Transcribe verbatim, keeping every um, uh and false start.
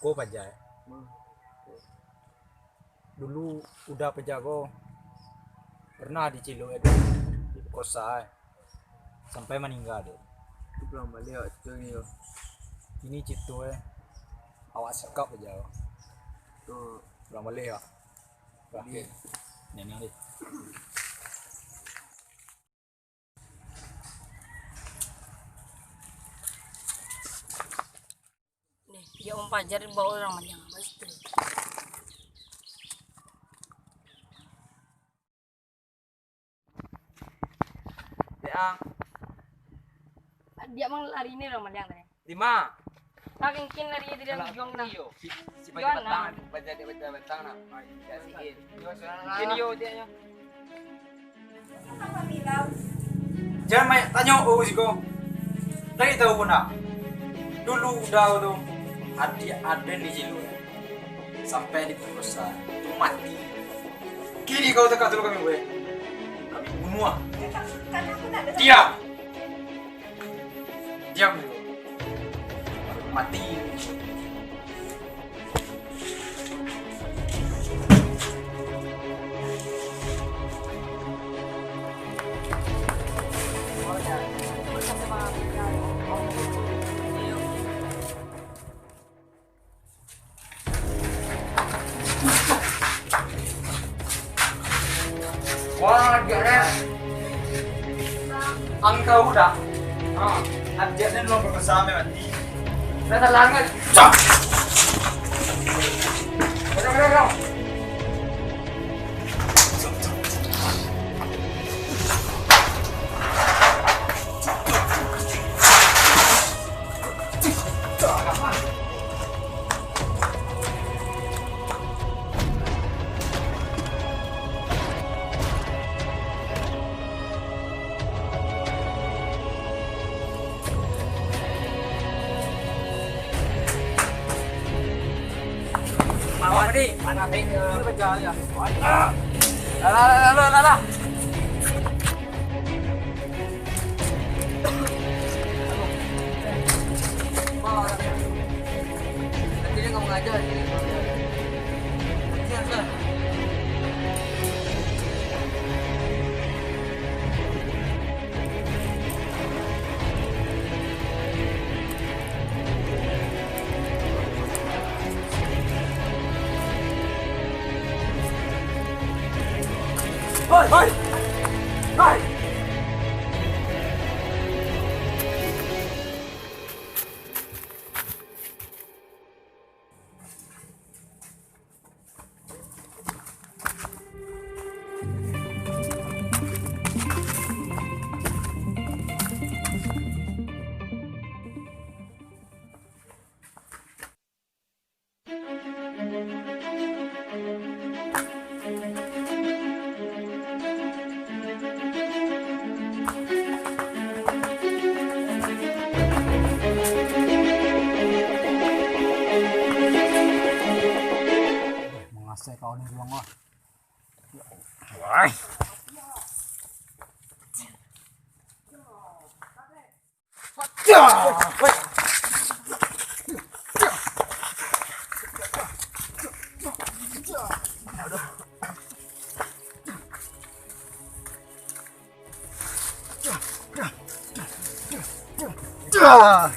Ko paja, eh. Dulu Uda paja ko pernah dicilok, eh, dulu. Diperkosa, eh. Sampai maningga dek. Tu pulang baliak awak carito ni, yo. Kini carito, eh, awak sikap paja ko. Tu. Pulang baliak, yo. Terakhir. Nengok deh. Nih, ya, Om Fajar bawa orang manyang, baik tu. Ya. Dia mang lari ni orang manyang tadi. Lima. Nah, mungkin lari dia dalam juang nah. Iyo. Si, si Juang baca batang, nah. Baca dia baca batang nah. Tidak sihir. Mungkin iyo dia nyo. Jan banyak tanyo, oh, siko. Dari tahu pun dah. Dulu Uda tu, adiak aden dicilok. Sampai diperkosa. Tu mati. Kini kau teka dulu kami, weh. Kami bunuh, ah. Diam! Diam dulu. Mati. Wah, dia, eh. Angkau dah. Ah, adiak ni belum bersama mati. Dah salah kan? Cak. Bedang, bedang, bedang. Bawa ni, mana ni? Ini kerja ya. Alah, alah, alah, alah, alah. Nanti dia nggak mengajar, dia nggak mengajar. Nanti yang salah. Hei, hei! Hei! Mangasai kawan juang lah. Wah. Ah!